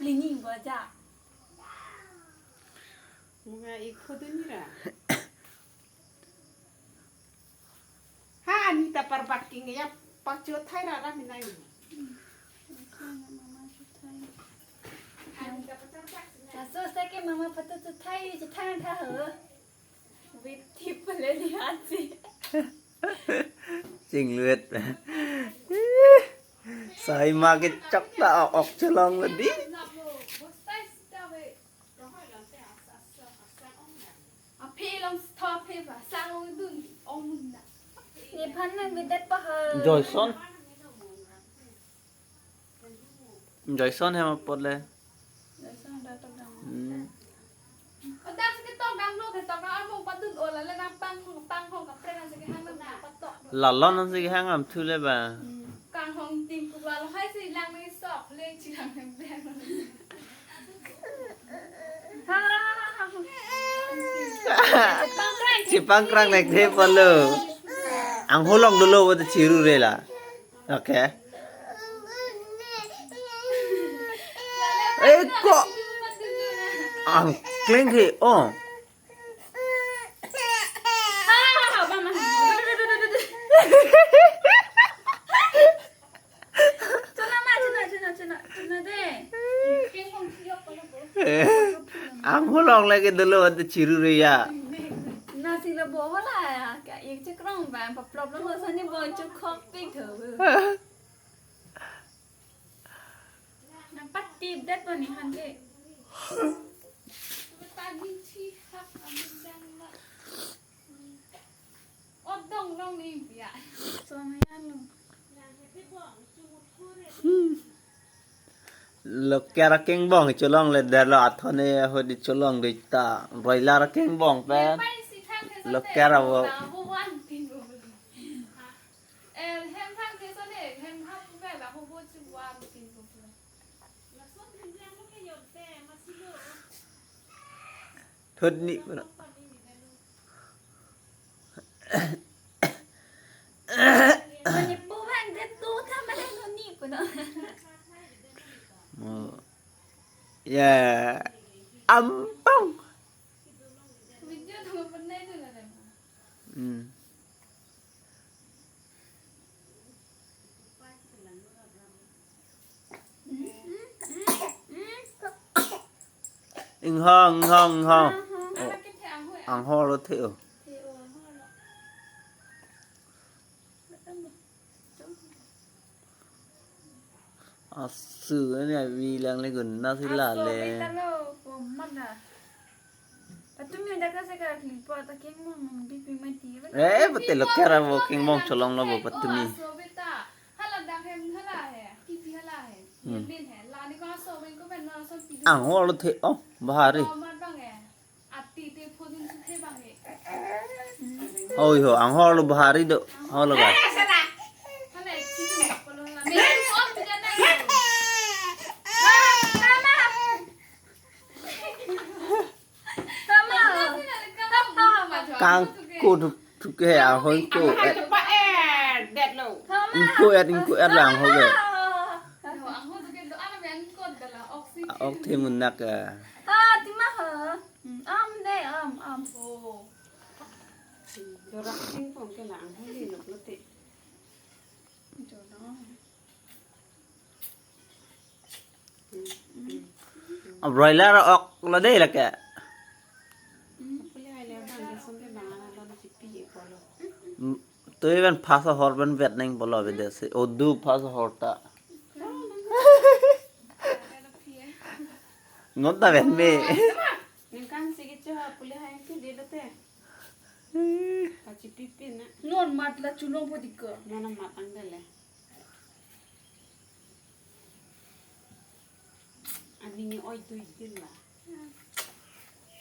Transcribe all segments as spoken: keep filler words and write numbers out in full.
Ini baja. Mungkin ikut ini ra. Ha, Anita parbakking ya, pakcho thai ra ra minai. Anita pacharbak sini. Aso sa ke mama patu tu thai, tu thai tha ho. Wait, tip le lihat si. Chingluet. Sai ma ke chok ta ok cholong le di. Aphi long stop phi ba sang ong dun ong mun na. Nephan nangvedet pa ha. Joyson. Joyson hem apot le. Joyson da tok dam. Hmm. Odak si ketok dam lo, ketok dam arong padun ola le nang pang hong, pang hong kaprek nang si kehang nang patok. Lalon nang si kehang am thu le ba. Hmm. Kang hong tim kuk lalo hai si lang ni sok le chilang hem beng. Chipangkrang nek the polo. Angho long dolo wada chiru re la. Okay. Eh, ko. Ang kling the, oh. Chona ma, chona, chona, chona, chona de. Angho long lagi dolo ante chiru re ya. Nasi lo bo hola ya, ka ik chekrong ba, pa problem ho sani bo chekhok pik tho. Nang patip det poni hande. Odong long ni ya. Song ya lo. Loker akengbong cholong le der lo athone ahut di cholong di ta. Broiler akengbong pen. Loker avo. Thut ni pura. Manipu bang ke tu tha mane no ni puno. Mo. Ya. Ampong. Video tu pernah itu lah. Hmm. Ingho, ingho, ingho. Oh, angho lo the o. Asu ini abi lang le gun nasi la le. Patumi dak ka seka klipo ta kengmong mong di pi mati. Eh, pate loker avo kengmong cholong lo bo patumi. Hala dak hem hala he, T V hala he. Hmm. Min he, la ni ko aso ben ko ben na so pi. Angho lo the, oh, bahari. Ko mat bang he. Ati te phojun su the bang he. Oi ho, angho lo bahari do. Ho lo ba. Hala ek chis ko lo hala. Min ko pi na. Kangko thu, thu ke ahoi ko et. Ingko et, ingko et lang ho ke. Ok the munak a. Jorak sing pon ke lang ho di nok lote. A broiler ok lo dei lake. Tui ben phas ahor ben vet neng polo bidesi. Odu phas ahor ta. Ngot ta vet me. Ningkan sigi cho pule hai ke dilo te. Pachi pipi na. Non mat la chulong po dikko. Non mat ang dele. Ani ni oi tui din la.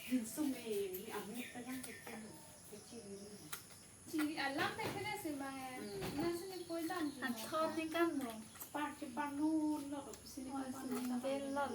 Din sum e ni amu ta yang ke ken. Chiri alam te kene se bang e. Hmm. Na sini poi dam. An thon ni kan bo. Par ke par lu lo sini. Oh, par lu sini ta. Del lo.